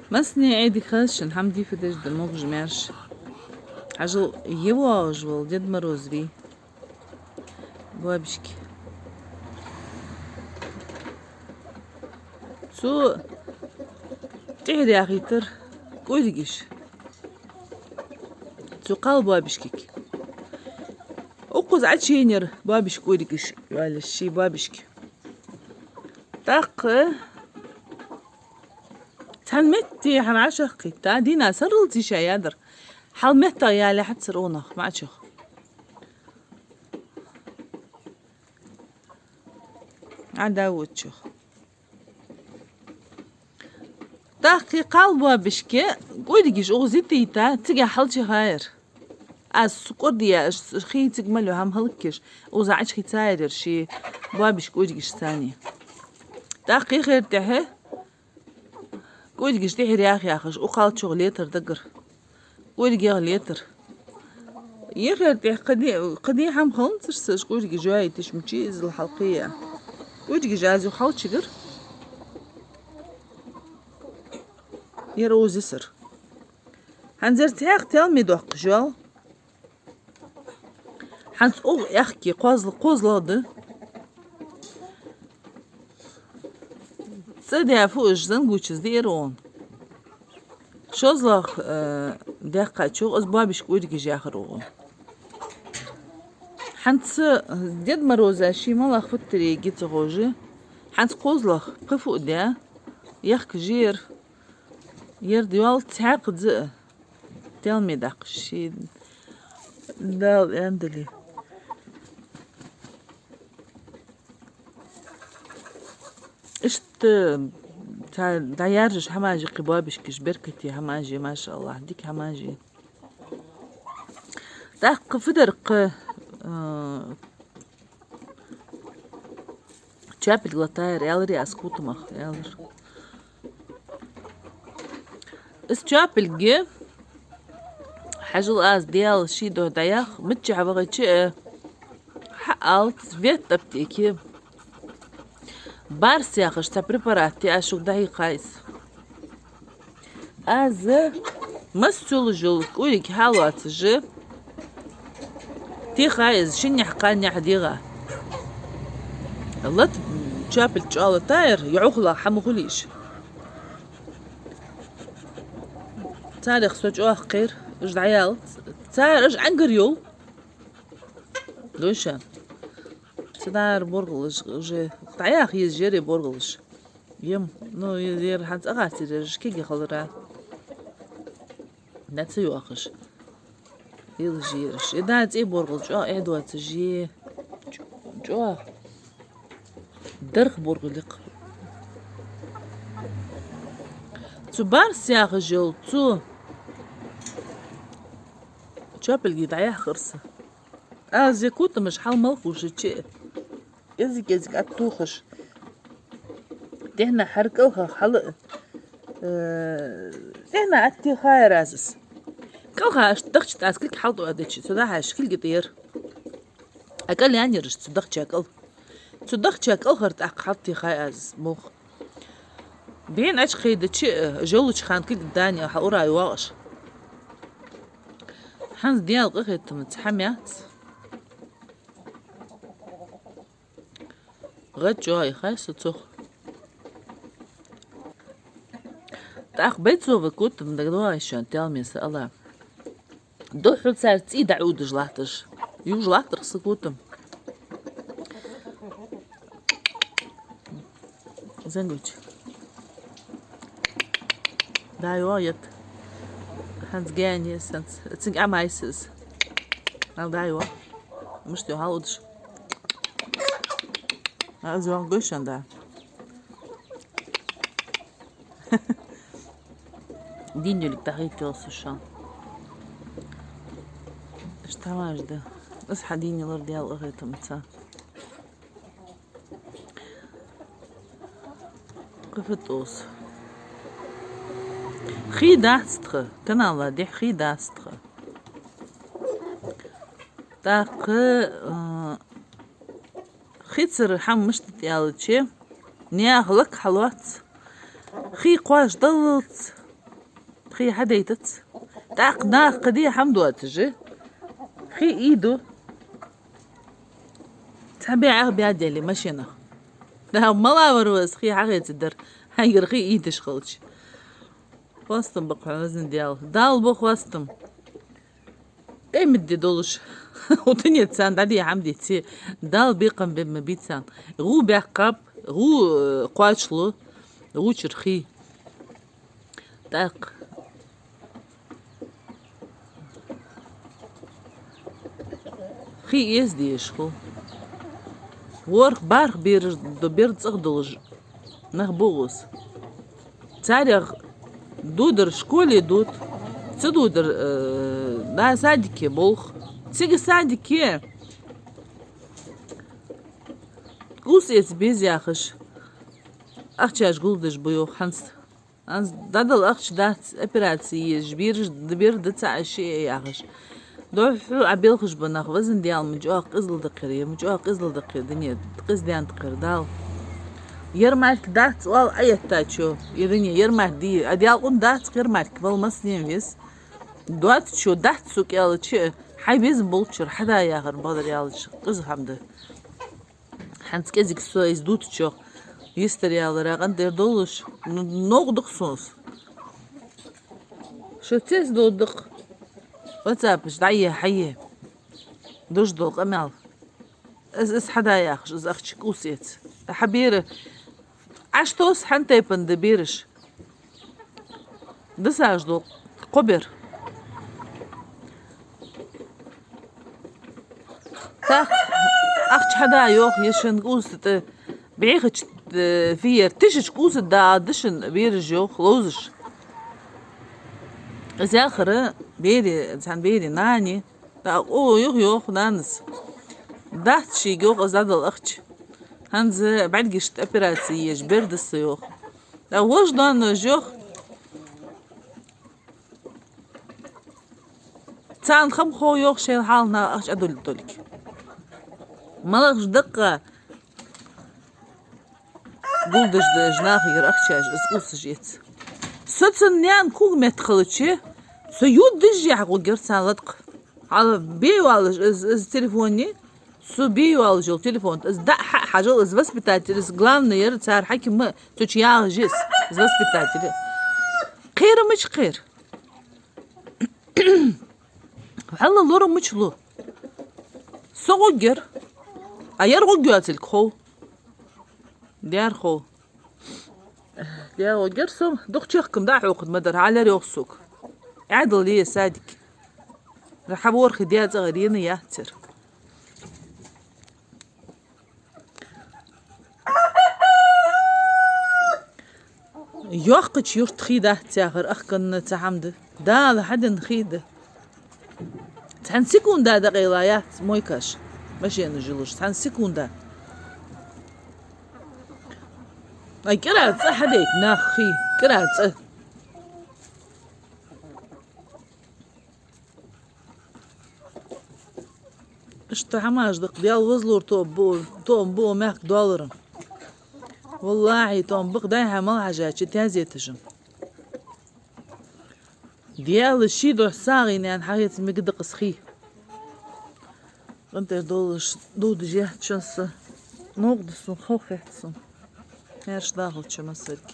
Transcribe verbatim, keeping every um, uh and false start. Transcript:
Массане Ӏийдика хезача, хӀама дийфа деза да, могаш-маьрша. Хьажал, е воагӀаш вола Дед Мороз вий. Боабишка. Цо тӀехьара яхийтар кӀуйригаш. Цо кхал боабишкага. Укхаза Ӏочуеннаяр боабишка кӀуйригаш йоалаеш, ший боабишка. ТӀаккха цхьан метте хьа ӀашагӀкхийтта, дийнахьа сарралца йиш яьядар. Хьал меттах яле хьацар унах, маӀачох. Ӏа да вочох. ТӀаккха кхал боабишка кӀуйригаш укхаза йита, цига хьалчухаьяр. Аз кӀордийя, аш хий цига мел ю хӀама хӀалакхаш, укхаза Ӏочухийцаяр ший боабишка кӀуйригашца цхьана. ТӀаккха хер тӀехьа кӀуйригаш тӀехьара яха яхаш, укх кхалчох летар даггара. КӀуйригех летар. Е хер тӀехьа кхы ди-, кхы ди хӀама хиланзар са, аш кӀуйригаш йоаийташ мича иззал хьалкхея. КӀуйригаш аз юха хьалчугар. Ер озисар. ХӀанз ер цхьаькха телми доаккхаш йоал. ХӀанз укх аьхки кхозлагӀа, кхозлагӀа да. ЦӀа даь фу уж зангучаз диар он. ШозлагӀа, э, даьккхача, аз боабишка кӀуйригаш яхар укхо. ХӀанз Дед Мороза ший малах футтаре гица хожа. ХӀанз кхозлагӀа пхи фу даь, яхка жер. Ер йоал цхьаькха заа. Телми даккха ший Дала аьнна дале. Иштта ца дӀаяржаш хӀамаш кхы боабишкаш, беркате хӀамаш, машаллахӀ, дика хӀамаш. ТӀаккха фу дар кхы, а, чапилг латаяр, аьлар аз котамах, аьлар. Из чапилг, хьажал, аз Даьла ший духьа дӀаяхар, миччахьа вахача а, хьаалац, ветта аптеке. Барс яхаш цхьа препарат я, аз шуга дӀахьийха из. Аз масса йолаш йола кӀуйриг хьалоацаш, теха из шиннех, кхаьннех дегӀа. Лата чапилг чӀоагӀа латаяр, йӀовхалах хӀама хулаш. Царех со чӀоагӀа кхер, уж дӀаялац. Цар уж Ӏангар йол. Дойша. Цу дара боргӀалаш уже дӀаяха еза жер я боргӀалаш. Ем, ну, ер хӀанз агӀасир, ераш кеги халара. Да ца йоахаш. Ил жираш. Э, да, цӀе боргӀал чӀоагӀа, э, доацаш е. ЧӀоагӀа. Дарх боргӀал я-кх. Цу барс яхаш йола, цу чапилги дӀаяхар са. Аз е котамаш хьалмалхушача, кӀезиг-кӀезиг оттохаш. Дехьа хьар кӀалхах хьал, э, дехьа оттехаяр аз из. КӀалха аш дахча тӀа аз кулг хьалтӀадеча, цу дахьаш кулг тӀа яр. А кӀал яьннараш цу дахча кӀал. Цу дахча кӀалхара тӀаккха хьалтӀатехай аз из, мух. Бен ач кхайдача, э, жолуча хана кулг дани хьаура йоагӀаш. ХӀанз Даьла къахетамца хӀама яц. ГӀа чӀоагӀа яхай со цох. ТӀаккха Бойцова котам дагадоагӀий шоана, телми са ала. Духхьал цар цӀий дӀаӀудаш латташ. Южа латтарх са котам. Зангуч. Да, йо, ет. ХӀанз гени, санц. Цинг амайсис. Ал да, йо. Мишта йо хьал удаш. Аз йо гошан да. Дийнилг тахийтел сушан. Ишта хӀамаш да. Аз хьа дийнилар дел агӀетамца. Кхы фу тӀос. Хий дац тха, канала дехьа хий дац тха. ТӀаккха, а, хицар хӀама мишта тӀа аьлча, наьха лакха хьалоац. Хий кхоачаш даллалц, Хий хьадайтац. ТӀаккха наха кхы де хӀама доацаш, хий ийду. Цхьа бӀеха баьдели машинах. Да, малавар ваз хий хьахеца дар. Хьайгара хий ийдаш хилча. Хоастам ба хьона, везан Даьла. Дала ба хоастам. Къематди долаш. Утанет царна дӀаде хӀама деце. Дала бекхам бе ма бий царна. ГӀу баьккхаб, гӀу, э, кхоачалу, гӀу чура хий. ТӀаккха хий эца дезаш хул. ВорхӀ, бархӀ бераш да, бер цӀагӀа долаш нах ба укхаза. Царех дудар школе дут, ца дудар, э, да, садике болх. Цига садике кӀувс эца беза яхаш, ахчаш гулдеш ба йоах хӀанз. ХӀанз дӀадала ахча дац, операци езаш, бераш, бер да цаӀ, шиъ яхаш. Духхьал Ӏа белхаш ба нах, везан Даьла, ма чӀоагӀа къизал да-кх ер, е ма чӀоагӀа къизал да-кх ер, дуне къиза даьннад-кх ер Дала. Ярмарка дац оал Ӏаэттачо, е дуне ярмарка дий, а Даьла къун дац-кх ярмарка, вала массанена веза. Доацачо дац сога аьлча, хьай безам болчара хьада яхар, бакъдар аьлча, къиза хӀама да. ХӀанз кӀезига со из дувцачох йистар ялара къинтӀера долаш, ну, новкъа да-кх сона из. Шо цецдода-кх. Ватсапаш дӀае, хьае. Дужа дола къамаьл. Из, из хьада яхаш, из ахча кӀувс эца. Хьа бера. Ӏаш тос хьан тайпан да бераш. Дисаш дола кхо бер. ТӀаккха ахча хьада йоах, е шун кӀувса тӀа бӀехача, э, фиер, тишача кӀувса да дешаш бераш йоах, ловзаш. Из яхар берий, цхьан берий нани, тӀаккха о, йоах, йоах нанас. Дац шийга йоах из дӀадала ахча. ХӀанз бӀаргашта операци еш бер да са йоах. ТӀаккха вож доаннаш йоах. Царна хам хов йоах шоайла хьалха ахча Ӏадуллийталга. МалагӀаш да-кх гулдеш да уж нахагара ахчаш, из кӀувсаш эца. Со цун наьна кога метта хилча, со юддаш яхь гӀоргьяр царна латкъа. Хьал бе йоаллаш из, из телефоне, со бе йоаллаш йола телефон, из дӀа хьа-, хьажал, из воспитатель, из главный яр, цар хьаким ма, цу чу ягӀаш я из, из воспитатель. Кхера мича кхера? Хьалла лора мича лу? Со гӀоргьяр. А яр гӀоргйоацилга хов. Даьра хов. Даьра гӀоргьяр со, дукха чехкам дӀахьокхаргда ма дар, хьалар йоах сога. Ӏаьдал е садик. Хьа ворхӀе даь цӀагӀара енна яц ер. Йоккхача юрта хий дац яхар, ахканна цхьа хӀама да. Дала хьаденна хий да. Цхьан секунда дӀакъайла яц мойкаш, машенаш йолаш, цхьан секунда. Ай, кӀира цӀа хьадайта нах хий, кӀира цӀа. Иштта хӀамаш да-кх, Даьла вазлур тоба бу, тоба бу мехка долара. ВаллахӀи, тоба ба-кх, дай хьа мел хьажача тезеташ. Даьла ший духьа сагӀийна хьахеца мегаргда-кх из хий. КъинтӀера долаш дувдаш яц шоана са. Новкъа да сона, хов хет сона. Хьерш дахалча массарга.